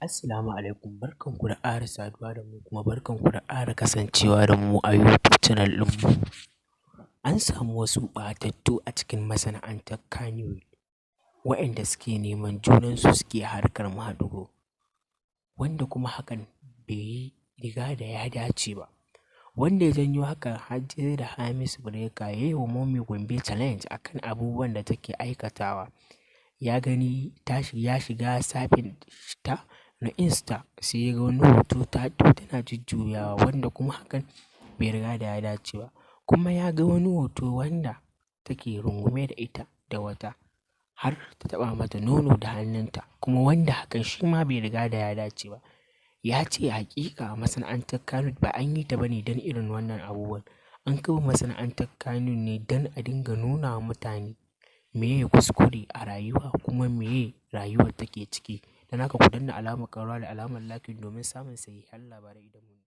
Assalamu alaikum, barkanku da ƙara saduwa da mu, kuma barkanku da ƙara kasancewa da mu a YouTube channel ɗinmu. An samu wasu ɓatattu a cikin masana'antar Kannywood waɗanda suke neman junansu, suke harkar maɗigo, wanda kuma hakan bai yi riga da ya dace ba. Wanda ya janyo hakan har sai da Hamisu Breaker ya yi wa Momi Gombe challenge a kan abubuwan da take aikatawa. Ya gani ya shiga shafin ta na Insta, sai ya ga wani hoto ta tana jujjuyawa, wanda kuma hakan bai riga da ya dace ba. Kuma ya ga wani hoto wanda take rungume da ita da wata, har ta taɓa mata nono da hannunta, kuma wanda hakan shi ma bai riga da ya dace ba. Ya ce haƙiƙa masana'antar Kannywood ba an yi ta ba ne don irin wannan abubuwan. An kafa masana'antar Kannywood ne don a dinga nuna wa mutane meye kuskure a rayuwa, kuma meye rayuwar take ciki. Don haka ku danna alamar ƙararrawa da alamar like domin samun sahihan labarai idan mun.